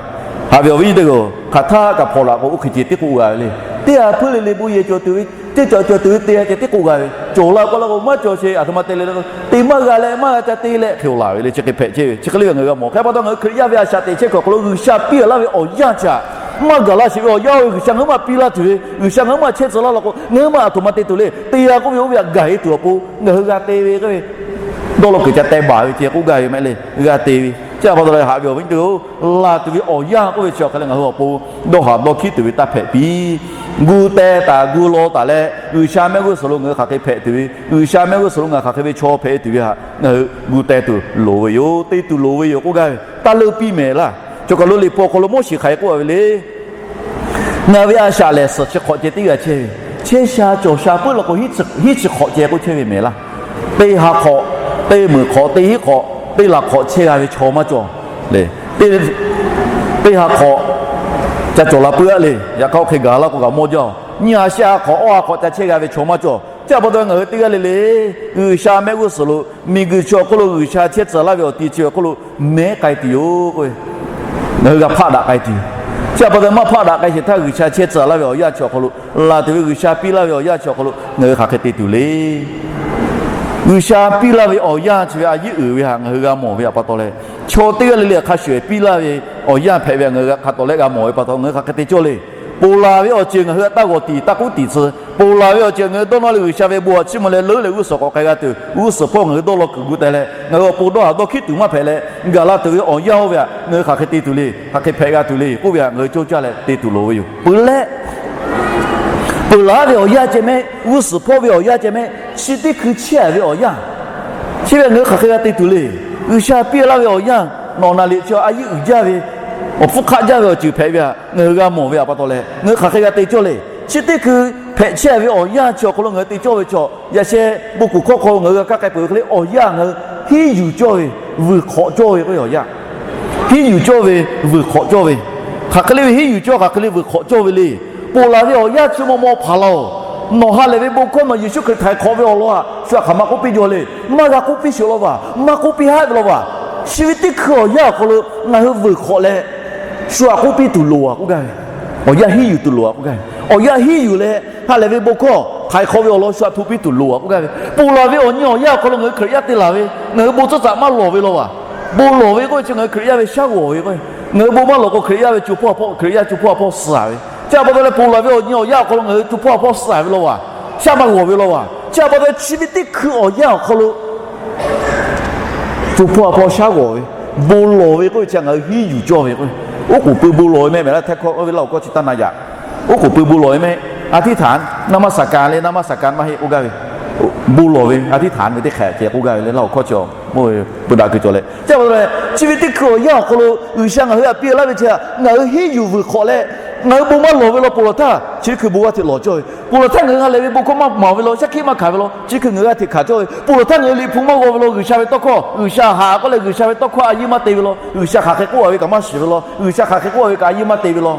Haꞈ ve awˬ viˉ nyi teˇ hpaˍ-oˬ, hk'aˬ htaˇ kaꞈ hpawnˬ daꞈ k'o, oˇ hk'e ceh tiˉ k'oˆ g'a ve le. Teˇ g'aˇ hpeuˇ le le bon yehˬ cawˬ tuˬ ve, teˇ cawˬ cawˬ tuˬ ve te g'a ceh tiˉ k'oˆ g'a ve. Cawˬ la k'o la k'o maˇ cawˬ sheˍ, aˬ htoꞈ ma te le le, te maˇ g'a leh maˇ g'a ca te leh hk'e-oˬ laˬ ve le. Chi hk'e hpehꞈ chehˇ ve, chi hk'e le ve ngaˬ hui g'a mawˬ. Hk'e pa taw ngaˬ hui Hkriꞈ yaˇ ve a shaꞈ teꞈ chehˇ kuiˬ awˬ hk'aw lo G'uiˬsha piˇ laˇ ve awˬ yanˇ chi htaꞈ maˇ gaˬ laˇ sheˍ ve awˬ yanˇ oˇ ve G'uiˬsha ngaˬ hui maˇ piˇ laˇ tuˬ ve, G'uiˬsha ngaˬ hui maˇ chehˇ tcuh laˇ law k'o, ngaˬ hui maˇ aˬ htoꞈ ma te tuˬ le. Te g'a k'oˆ ve oˇ ve htaꞈ gaˬ e tuˬ awˬ pon ngaˬ hui g'a te ve k'oˆ ve, dawˇ law kuiˬ ca teh baˬ ve ceh k'oˆ gaˇ ve mehˍ le, g'a te ve. Chi a pa taw leh haꞈ ve awˬ viˉ nyi teˇ hpaˍ-oˬ, laˬ tuˬ ve awˬ yanˇ k'oˆ ve chi awˬ hk'e leh ngaˬ hui awˬ pon dawˇ haˍ dawˇ hkiˉ tuˬ ve taˇ hpehꞈ piˇ. Gu teh taˍ gu law taˍ leh G'uiˬsha mehˆ g'uˇ suhˍ lo ngaˬ hui hk'aˬ hk'e hpehꞈ tuˬ ve, G'uiˬsha mehˆ g'uˇ suhˍ lo ngaˬ hk'aˬ hk'e ve chaw hpehꞈ tuˬ ve htaꞈ ngaˬ hui gu teh tuˬ loˍ ve yoˬ, te tuˬ loˍ ve yoˬ k'oˆ gaˇ ve. Taˇ leuˆ piˇ mehˍ laˇ. Choˬ kaˬ lo Liꞈ hpu awˬ hk'aw lo Moˉseˍ hk'aˬ hk'e k'oˆ a ve le. Ngaˬ ve a shaꞈ lehˬ suhˍ chi hk'awꞈ ceh teˇ g'aˇ chehˇ ve, chehˇ sha cawˬ sha puiˉ law k'o, hiˉ chi hk'awꞈ ceh k'oˆ chehˇ ve mehˍ laˇ. Teˇ ha hk'awꞈ, teˇ meunˍ hk'awꞈ, teˇ hinˉ hk'awꞈ, teˇ laˬ hk'awꞈ chehˇ g'a ve chaw maˇ cawˬ le. Teˇ ha hk'awꞈ ca cawˬ la puiˉ a le. Yaꞈ hk'aˇ oˇ hk'e gaˬ laˇ k'o kaꞈ mawˇ jaˇ-oˬ. Nyiˇ ha shehˆ ha hk'awꞈ, awˇ ha hk'awꞈ ca chehˇ g'a ve chaw maˇ cawˬ. Chi a pa taw ngaˬ hui teˇ g'aˇ le le G'uiˬsha mehˆ g'uˇ suhˍ lo miˬguiˬ chi awˬ hk'oˆ lo G'uiˬsha chehˇ tcuh laˇ ve awˬ ti chi awˬ hk'oˆ lo mehˉ k'ai tuˬ yoˬ k'oˆ ve, ngaˬ hui g'a hpaˆ daꞈ k'ai tuˬ yoˬ. Chi a pa taw maˇ hpaˆ daꞈ k'ai sheˍ htaˇ, G'uiˬsha chehˇ tcuh laˇ ve awˬ yanˇ chi awˬ hk'aw lo, laˬ tuˬ ve G'uiˬsha piˇ laˇ ve awˬ yanˇ chi awˬ hk'aw lo ngaˬ hui hk'aˬ hk'e te tuˬ le. G'uiˬsha piˇ laˇ ve awˬ yanˇ chi ve a yiˉ uiˍ ve htaꞈ ngaˬ hui g'a mawˬ ve a pa taw leh, chaw teˇ g'aˇ le le hk'a shuˍ piˇ laˇ ve awˬ yanˇ hpehꞈ ve htaꞈ ngaˬ hui hk'a tawˍ leh g'a mawˬ ve pa taw, ngaˬ hui hk'aˬ hk'e te cawˇ le. Ponˬ laˬ ve awˬ ceuˬ ngaˬ hui htaꞈ taˇ g'awˬ tiˍ taˇ k'oˆ tiˍ tcuh. Ponˬ laˬ ve awˬ ceuˬ ngaˬ hui dawˇ nawˇ leh G'uiˬsha ve bon htaꞈ chiˇ mvuh leh leuˉ leh g'uˇ suhˍ k'awꞈ k'ai g'a tuˬ, g'uˇ suhˍ hpawˇ ngaˬ hui dawˇ law kuiˬ gu teh leh, ngaˬ hui awˬ pon dawˇ haˍ dawˇ hkiˉ tuˬ maˇ hpehꞈ leh, gaˬ la tuˬ ve awˬ yanˇ oˇ ve htaꞈ ngaˬ hui hk'aˬ hk'e te tuˬ le, hk'aˬ hk'e hpehꞈ g'a tuˬ le k'oˆ ve htaꞈ ngaˬ hui cawˇ caˇ leh te tuˬ loˍ ve yoˬ. Peuˬ leh, ponˬ laˬ ve awˬ yanˇ ceh mehˆ, g'uˇ suhˍ hpawˇ ve awˬ yanˇ ceh mehˆ, chi teˇ hkui chehˇ ve awˬ yanˇ, chi ve ngaˬ hui hk'aˬ hk'e g'a te tuˬ le. G'uiˬsha piˇ laˇ ve awˬ yanˇ, nawˬ naˍ liꞈ chi a yiˉ uiˍ jaˇ ve, awˬ hpfuhˇ hk'aˆ jaˇ ve awˬ ceuˬ hpehꞈ ve htaꞈ ngaˬ hui g'a mawˬ ve a pa taw leh, ngaˬ hui hk'aˬ hk'e g'a te cawˇ le. Chi teˇ hkui hpehꞈ chehˇ ve awˬ yanˇ chi awˬ hk'aw lo ngaˬ hui te cawˇ ve chaw, yaꞈ sheh bon kuˬ hkawˇ hk'aw lo ngaˬ hui g'a kaˇ k'ai peuˬ ve hk'e le, awˬ yanˇ ngaˬ hui hiˉ yuˬ cawˇ ve, vuiˬ hk'awꞈ cawˇ ve k'oˆ ve awˬ yanˇ, hiˉ yuˬ cawˇ ve, vuiˬ hk'awꞈ cawˇ ve, hk'aˬ hk'e le ve hiˉ yuˬ cawˇ, hk'aˬ hk'e le vuiˬ hk'awꞈ cawˇ ve le. Ponˬ laˬ ve awˬ yanˇ chi maw maw hpaˍ laˇ-oˬ. Nawˬ ha lehˬ ve bon hkawˇ nawˬ Yeˍsuˆ Hkriꞈ htaiˍ hk'awꞈ ve awˬ lawn htaꞈ shu htaꞈ hk'aˬ ma k'oˆ piˇ jaw le. Maˇ g'a k'oˆ piˇ sheˍ law vaˬ, maˇ k'oˆ piˇ haˉ ve law vaˬ. Chi ve teˇ hkui awˬ yanˇ awˬ hk'aw lo ngaˬ hui vuiˬ hk'awꞈ leh, shu htaꞈ k'oˆ piˇ tuˬ loˍ a k'oˆ gaˇ ve, awˬ yanˇ hiˉ yuˬ tuˬ loˍ a k'oˆ gaˇ ve, awˬ yanˇ hiˉ yuˬ leh ha lehˬ ve bon hkawˇ htaiˍ hk'awꞈ ve awˬ lawn shu htaꞈ htoꞈ piˇ tuˬ loˍ a k'oˆ gaˇ ve. Ponˬ laˬ ve awˬ nyi awˬ yanˇ awˬ hk'aw lo ngaˬ hui Hkriꞈ yaˇ te laˬ ve, ngaˬ hui bon tcuhˉ tcuhˉ maˇ lawˬ ve law vaˬ. Bon lawˬ ve k'oˆ ve chi ngaˬ hui Hkriꞈ yaˇ ve shaˉ g'awˬ ve k'o, ngaˬ hui bon maˇ lawˬ k'o Hkriꞈ yaˇ ve co hpawˇ hpawˇ, Hkriꞈ yaˇ co hpawˇ hpawˇ suh ve. Chi a pa taw leh ponˬ laˬ ve awˬ nyi awˬ yanˇ awˬ hk'aw lo ngaˬ hui co hpawˇ hpawˇ suh ve law vaˬ. Shaˉ maˇ g'awˬ ve law vaˬ. Chi a pa taw leh chi ve teˇ hkui awˬ yanˇ awˬ hk'aw lo co hpawˇ hpawˇ shaˉ g'awˬ ve, bon lawˬ ve k'oˆ ve chi ngaˬ hui hiˉ yuˬ cawˇ ve k'o, oˉ k'oˍ pui bon lawˬ ve mehˆ mehˍ laˇ htehˇ hkawˇ oˇ ve laˇ awˬ hkawˇ chi taˇ na yaꞈ. Oˉ k'oˍ pui bon lawˬ ve mehˆ, อธิษฐาน นมัสการ le นมัสการ maˇ heˆ k'oˆ gaˇ ve, bon lawˬ ve อธิษฐาน ve teˇ hk'e ceh k'oˆ gaˇ ve le laˇ awˬ hkawˇ chi, oˇ ve peu daꞈ kuiˬ cawˬ leh. Chi a pa taw leh chi ve teˇ hkui awˬ yanˇ awˬ hk'aw lo G'uiˬsha ngaˬ hui htaꞈ piˇ laˇ ve chi htaꞈ ngaˬ hui hiˉ yuˬ vuiˬ hk'awꞈ leh, ngaˬ hui bon maˇ lawˬ ve law ponˬ laˬ htaˇ chi teˇ hkui bon g'aˇ hteꞈ lawˬ cawˇ ve. Ponˬ laˬ htaˇ ngaˬ hui ha lehˬ ve bon hkawˇ maˇ maˍ ve law, shaˉ hkiˆ maˇ hkanˍ ve law, chi teˇ hkui ngaˬ hui g'aˇ hteꞈ hkanˍ cawˇ ve. Ponˬ laˬ htaˇ ngaˬ hui liꞈ hpu maˇ g'aw ve law, G'uiˬsha ve tawˇ hkawˇ, G'uiˬsha haꞈ k'oˆ leh G'uiˬsha ve tawˇ hkawˇ a yiˇ maˇ te ve law, G'uiˬsha hk'aˬ hk'e k'oˆ a ve kaꞈ maˇ shiˍ ve law, G'uiˬsha hk'aˬ hk'e k'oˆ a ve kaꞈ a yiˇ maˇ te ve law.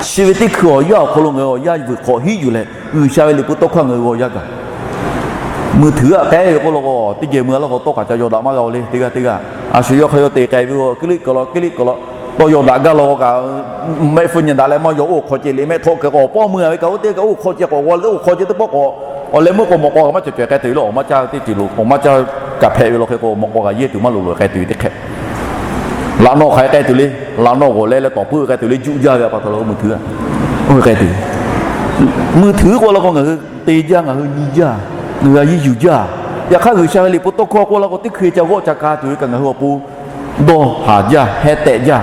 Chi ve teˇ hkui awˬ yanˇ awˬ hk'aw lo ngaˬ hui awˬ yanˇ vuiˬ hk'awꞈ hiˉ yuˬ leh, G'uiˬsha ve liꞈ hpu tawˇ hkawˇ ngaˬ hui g'aw yaˇ gaˬ. Mui htuiˍ aꞈ k'ai ve k'oˆ law k'o, teˇ geh mui a laˇ k'o tawˇ kaꞈ ca yaw daꞈ maˇ g'a-o le. Teˇ g'aˇ teˇ g'aˇ a shu yawˇ hk'a yawˇ te k'ai ve-o, kiˇ liˆ kuiˬ law kiˇ liˆ kuiˬ law, tawˇ yaw daꞈ gaˇ law k'o kaꞈ, mehˆ hpfuhˇ nyi daꞈ leh maˇ yaw, oˇ hk'aw ceh liꞈ mehˆ htawˆ hk'e k'o, pawˆ mui-a ve kaꞈ oˇ teˇ kaꞈ oˇ hk'aw ceh teˇ pawˆ k'o, awˬ leh meuˇ k'o mawꞈ k'aw kaꞈ maˇ cawˬ cawˬ k'ai tuˬ ve lawˇ. Awˬ maˇ caˇ teˇ ceuˬ lo awˬ maˇ caˇ kaꞈ hpehꞈ ve law hk'e k'o, mawꞈ k'aw kaꞈ yehˇ tuˬ maˇ loꞈ loꞈ k'ai tuˬ ve teˇ hk'e laꞈ naw hk'aˬ hk'e k'ai tuˬ le. Laꞈ naw g'awˬ leh leh tawˍ puiˉ k'ai tuˬ le, juˆ jaˇ ve a pa taw lo mui htuiˍ. Oˇ ve k'ai tuˬ, mui htuiˍ k'oˆ law k'o ngaˬ hui te jaˇ, ngaˬ hui nyi jaˇ, ngaˬ hui a yiˇ yuˬ jaˇ. Yaꞈ hk'aˇ G'uiˬsha ve liꞈ hpu tawˇ hkawˇ k'oˆ law k'o teˇ hkui ca g'awˆ ca ka tuˬ ve kaꞈ ngaˬ hui awˬ pon dawˇ haˍ jaˇ, heh tehꞈ jaˇ.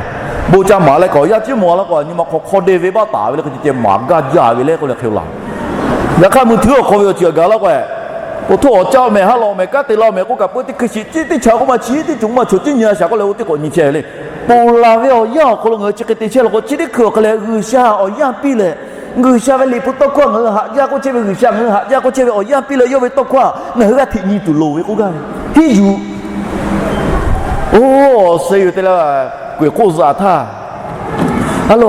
Bon ca maˍ leh kaꞈ awˬ yanˇ ciˉ maw laˇ k'o, a nyi ma hk'aw hk'aw de ve baˆ taˍ ve le, hk'e ceh ceh maˍ gaˇ jaˇ ve le k'oˆ leh hk'e laˬ. Yaꞈ hk'aˇ mui htuiˍ awˬ hk'aw ve awˬ ceuˬ gaˬ laˇ k'o, po htoˇ awˬ caˇ awˬ mehˍ haˉ la awˬ mehˍ kanˉ te la awˬ mehˍ k'oˆ kaꞈ peuˬ teˇ hkui shiˍ ciˉ teˇ chaꞈ k'oˆ ma chi teˇ ceuˬ maˇ chawˬ ciˉ nyi a shaˍ k'oˆ leh oˇ teˇ k'awꞈ nyi chehˇ ve le. Ponˬ laˬ ve awˬ yanˇ awˬ hk'aw lo ngaˬ hui chi hk'e te chehˇ law k'o, chi teˇ hkui awˬ hk'a leh G'uiˬsha awˬ yanˇ piˇ leh, G'uiˬsha ve liꞈ hpu tawˇ hkawˇ ngaˬ hui haꞈ jaˇ k'oˆ chehˇ ve, G'uiˬsha ngaˬ hui haꞈ jaˇ k'oˆ chehˇ ve awˬ yanˇ piˇ leh yawˇ ve tawˇ hkawˇ ngaˬ hui g'a hteꞈ nyi tuˬ loˍ ve k'oˆ gaˇ ve. Hiˉ yuˬ, oˇ, awˬ suh yuˬ te leh kuiˬ hk'oˆ zuhꞈ htaˇ, a lo,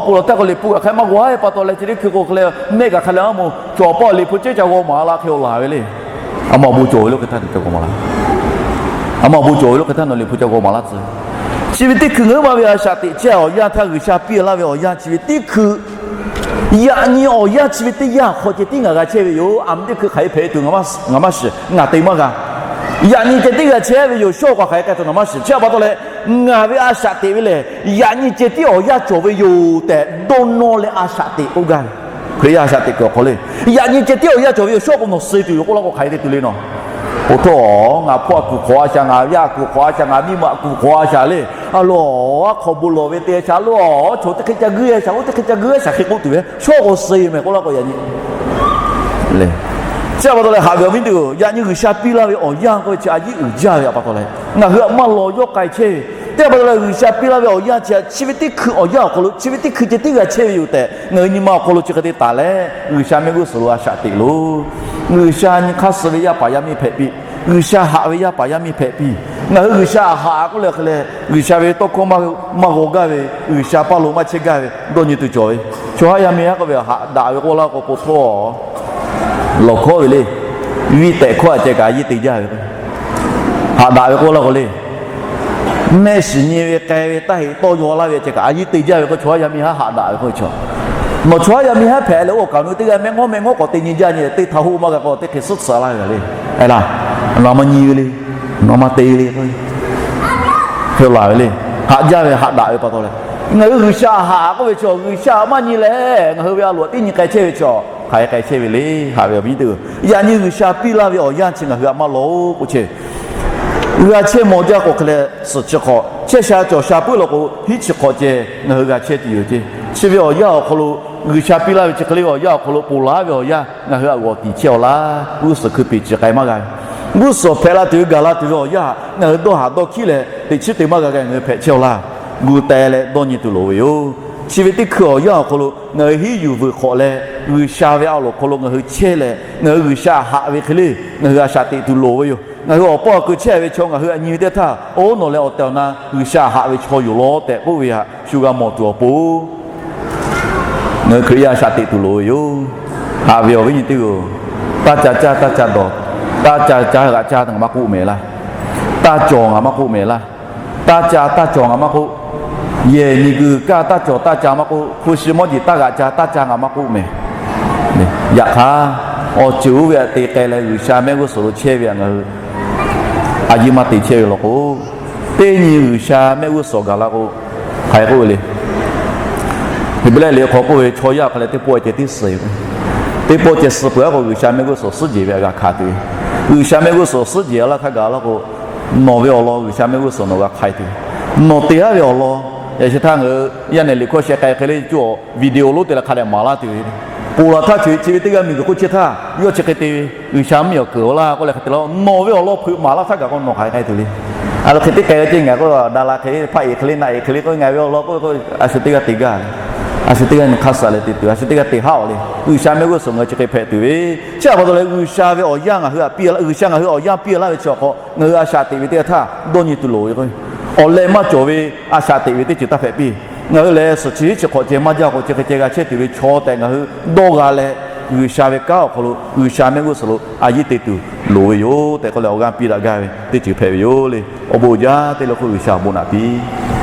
ponˬ laˬ htaˇ k'o liꞈ hpu kaꞈ hk'e maˇ g'aw-a ve pa taw leh chi teˇ hkui k'o hk'a leh mehˆ kaꞈ hk'a leh maˇ moˍ, cawˬ paˆ liꞈ hpu cehˉ ca g'aw maˍ la hk'e laˬ ve le. A ma awˬ bon cawˬ ve lo hk'e htaˇ na ca g'aw maˍ la. A ma awˬ bon cawˬ ve lo hk'e htaˇ na liꞈ hpu ca g'aw maˍ laˇ tcuh. Chi ve teˇ hkui ngaˬ hui ma ve a shaꞈ teꞈ chehˇ awˬ yanˇ htaˇ G'uiˬsha piˇ laˇ ve awˬ yanˇ chi ve teˇ hkui, yaꞈ nyi awˬ yanˇ chi ve teˇ yanˇ hk'aw ceh tiˉ ngaˬ g'a chehˇ ve yoˬ. A ma teˇ hkui hk'aˬ hk'e hpehꞈ tuˬ ngaˬ maˇ shiˍ, ngaˬ te maˇ g'a. Yaꞈ nyi ceh tiˉ g'a chehˇ ve yoˬ. Shawˉ k'aw hk'aˬ hk'e k'ai tuˬ ngaˬ maˇ shiˍ. Chi a pa taw leh ngaˬ ve a shaꞈ teꞈ ve lehˬ, yaꞈ nyi ceh tiˉ awˬ yanˇ cawˬ ve yoˬ tehꞈ dawˇ nawˇ leh a shaꞈ teꞈ k'oˆ gaˇ ve. Hkriꞈ yaˇ a shaꞈ teꞈ kuiˬ awˬ hk'aw le, yaꞈ nyi ceh tiˉ awˬ yanˇ cawˬ ve yoˬ. Shawˉ k'o nawˬ suh tuˬ yoˬ k'oˆ laˇ k'o hk'aˬ hk'e te tuˬ le nawˬ. Oˇ htoꞈ, ngaˬ hpawˇ a kuˬ hk'awꞈ a shaˍ, ngaˬ yaˇ a kuˬ hk'awꞈ a shaˍ, ngaˬ miˇ ma a kuˬ hk'awꞈ a shaˍ le. A lo, a hk'awꞈ bon lawˬ ve te shaˍ lo, chaw teˇ hk'e ca guiˇ a shaˍ, oˇ teˇ hk'e ca guiˇ a shaˍ hk'e k'oˆ tuˬ ve shawˉ k'o suh mehˍ k'oˆ laˇ k'o yaꞈ nyi le. Chi a pa taw leh haꞈ ve awˬ viˉ teˇ-oˬ, yaꞈ nyi G'uiˬsha piˇ laˇ ve awˬ yanˇ k'oˆ ve chi a yiˉ uiˍ jaˇ ve a pa taw leh ngaˬ hui htaꞈ maˇ law yawˇ k'ai chehˇ ve. Teˇ a pa taw leh G'uiˬsha piˇ laˇ ve awˬ yanˇ chi a chi ve teˇ hkui awˬ yanˇ awˬ hk'aw lo chi ve teˇ hkui ceh tiˉ g'a chehˇ ve yoˬ tehꞈ ngaˬ hui nyi ma awˬ hk'aw lo chi hk'e te taˍ leh G'uiˬsha mehˆ g'uˇ suhˍ lo a shaꞈ teꞈ loˬ. G'uiˬsha nyi hk'aˇ suh ve yaˇ paˍ yaˇ miˇ hpehꞈ piˇ. G'uiˬsha haꞈ ve yaˇ paˍ yaˇ miˇ hpehꞈ piˇ. Ngaˬ hui G'uiˬsha haꞈ k'oˆ leh hk'e leh G'uiˬsha ve tawˇ hkawˇ maˇ g'aw gaˇ ve, G'uiˬsha paˇ lo maˇ chehˇ gaˇ ve dawˇ nyi tuˬ cawˬ ve. Chaw haˉ yaˇ miˇ haˉ k'oˆ ve haꞈ daꞈ ve k'oˆ laˇ k'o po htawˇ lawˬ hkawˉ ve le. Viˇ tehꞈ hkawˇ a ceh kaꞈ a yiˉ te jaˇ ve k'o, haꞈ daꞈ ve k'oˆ laˇ k'o le. Mehˆ shiˍ nyi ve k'ai ve taˇ heꞈ tawˇ yaw laˇ ve ceh kaꞈ a yiˉ te jaˇ ve k'o, chaw haˉ yaˇ miˇ haˉ haꞈ daꞈ ve k'o, nawˬ chaw haˉ yaˇ miˇ haˉ hpehꞈ leh oˇ kaꞈ nu teˇ g'aˇ mehˆ ngawˉ mehˆ ngawˉ k'awꞈ te nyi jaˇ nyi teˇ htaˇ hoˆ maˇ g'a k'o teˇ hk'e suhˉ tsuhꞈ laˇ ve le. Aˬ laˇ, nawˬ maˇ nyi ve le, nawˬ maˇ te le k'o, hk'e laˬ ve le. Haꞈ jaˇ ve haꞈ daꞈ ve pa taw leh, ngaˬ hui G'uiˬsha haꞈ k'oˆ ve chaw G'uiˬsha maˇ nyi leh ngaˬ hui ve a loꞈ tiˉ nyi k'ai chehˇ ve chaw hk'aˬ hk'e k'ai chehˇ ve le. Haꞈ ve awˬ viˉ teˇ-oˬ, yaꞈ nyi G'uiˬsha piˇ laˇ ve awˬ yanˇ chi ngaˬ hui htaꞈ maˇ law-oˬ k'oˆ chehˇ ve. G'a chehˇ mawˬ jaˇ k'o hk'e leh suhˍ chi hk'awꞈ chehˇ sha cawˬ sha puiˉ law k'o hiˉ chi hk'awꞈ ceh ngaˬ hui g'a chehˇ tuˬ yoˬ ceh. Chi ve awˬ yanˇ awˬ hk'aw lo G'uiˬsha piˇ laˇ ve chi hk'e le ve awˬ yanˇ awˬ hk'aw lo ponˬ laˬ ve awˬ yanˇ ngaˬ hui htaꞈ g'awˬ tiˍ chehˇ-aw laˇ. G'uˇ suhˍ hkui peˍ ciˬ k'ai maˇ g'a ve, g'uˇ suhˍ hpehꞈ la tuˬ ve gaˬ la tuˬ ve awˬ yanˇ ngaˬ hui dawˇ haˍ dawˇ hkiˉ leh teꞈ chiˉ te maˇ g'a g'a ngaˬ hui hpehꞈ chehˇ-aw laˇ. Gu teh leh dawˇ nyi tuˬ loˍ ve yoˬ. Chi ve teˇ hkui awˬ yanˇ awˬ hk'aw lo ngaˬ hui hiˉ yuˬ vuiˬ hk'awꞈ leh G'uiˬsha ve a loˍ hk'aw lo ngaˬ hui chehˇ leh ngaˬ hui G'uiˬsha haꞈ ve hk'e le ngaˬ hui a shaꞈ teꞈ tuˬ loˍ ve yoˬ. Ngaˬ hui awˬ paw awˬ keu chehˇ ve chaw ngaˬ hui htaꞈ nyi ve teˇ htaˇ, oˇ nawˬ leh awˬ tehˬ awˬ na G'uiˬsha haꞈ ve chaw yoˬ law tehꞈ k'oˆ ve htaꞈ shu g'a mawˬ tuˬ awˬ pon ngaˬ hui Hkriꞈ yaˇ a shaꞈ teꞈ tuˬ loˍ ve yoˬ. Haꞈ ve awˬ viˉ nyi teˇ-oˬ, taˇ ca caˇ taˇ ca dawˬ, taˇ ca caˇ g'aꞈ caˇ ngaˬ maˇ k'oˆ mehˍ laˇ, taˇ cawˬ ngaˬ maˇ k'oˆ mehˍ laˇ, taˇ ca taˇ cawˬ ngaˬ maˇ k'oˆ, yehˬ miˬguiˬ kaˇ taˇ cawˬ taˇ ca maˇ k'oˆ, hpu shi mawˇ jeˬ taˇ g'aꞈ ca taˇ ca ngaˬ maˇ k'oˆ mehˍ. Yaꞈ hk'aˇ, awˬ ceuˬ oˇ ve htaꞈ te k'ai leh G'uiˬsha mehˆ g'uˇ suhˍ lo chehˇ ve htaꞈ ngaˬ hui a yiˇ maˇ te chehˇ ve law k'o, teˇ nyi G'uiˬsha mehˆ g'uˇ suhˍ gaˬ la k'o, hk'aˬ hk'e k'oˆ ve le. Heˍbrehˇ liꞈ hk'aw k'oˆ ve chaw yaˇ hk'a leh teˇ pawˆ ceh tiˉ suh ve k'o, teˇ pawˆ ceh suh peuˬ-a k'o G'uiˬsha mehˆ g'uˇ suhˍ suhˉ jeˬ ve htaꞈ g'a hkanˍ tuˬ ve. G'uiˬsha mehˆ g'uˇ suhˍ suhˉ jeˬ laˇ htaˇ gaˬ la k'o, nawˬ ve awˬ lawn G'uiˬsha mehˆ g'uˇ suhˍ nawˬ g'a hk'ai tuˬ ve. Nawˬ te-a ve awˬ lawn, yaꞈ sheh htaˇ ngaˬ hui yaˇ nehˬ liꞈ hkawˇ sheh k'ai hk'e le cuˇ awˬ video lonˉ te leh hk'a dehꞈ maˍ laˇ tuˬ ve. Ponˬ laˬ htaˇ chi ve teˇ g'aˇ miˬguiˬ hk'oˆ chehˇ htaˇ yawˇ chi hk'e te ve, G'uiˬsha mvuhˇmiˬ awˬ keunˍ-oˬ laˇ k'oˆ leh hk'e te la, nawˬ ve awˬ lawn hpeuꞈ maˍ laˇ htaˇ gaˬ k'o nawˬ hk'aˬ hk'e k'ai tuˬ le. A lo hk'e teˇ k'ai ve ceˇ ngaˬ k'o daˍ la hk'e le, hpaˆ-eˍ hk'e le, naˆ-eˍ hk'e le k'oˆ ve ngaˬ ve awˬ lawn k'oˆ ve k'o, a shu teˇ g'aˇ te gaˇ le. A shu teˇ g'aˇ nyi hk'aˇ suh leh te tuˬ, a shu teˇ g'aˇ te haˉ-oˬ le. G'uiˬsha mehˆ g'uˇ suhˍ ngaˬ hui chi hk'e hpehꞈ tuˬ ve, chi a pa taw leh G'uiˬsha ve awˬ yanˇ ngaˬ hui htaꞈ piˇ, G'uiˬsha ngaˬ hui awˬ yanˇ piˇ laˇ ve chi awˬ hk'aw ngaˬ hui a shaꞈ teꞈ ve teˇ g'aˇ htaˇ dawˇ nyi tuˬ loˍ ve k'o, awˬ leh maˇ cawˬ ve a shaꞈ teꞈ ve teˇ ceuˬ taˇ hpehꞈ piˇ. Ngaˬ hui lehˬ suhˍ chi hiˉ chi hk'awꞈ ceh maˇ jaˇ k'o chi hk'e ceh g'a chehˇ tuˬ ve chaw tehꞈ ngaˬ hui dawˇ g'a leh G'uiˬsha ve kanˉ awˬ hk'aw lo G'uiˬsha mehˆ g'uˇ suhˍ lo a yiˉ te tuˬ loˍ ve yoˬ tehꞈ k'oˆ leh awˬ g'aˇ piˇ daꞈ gaˇ ve teˇ ceuˬ hpehꞈ ve yoˬ le. Awˬ bon jaˇ teˇ leh k'o G'uiˬsha awˬ bon naꞈ piˇ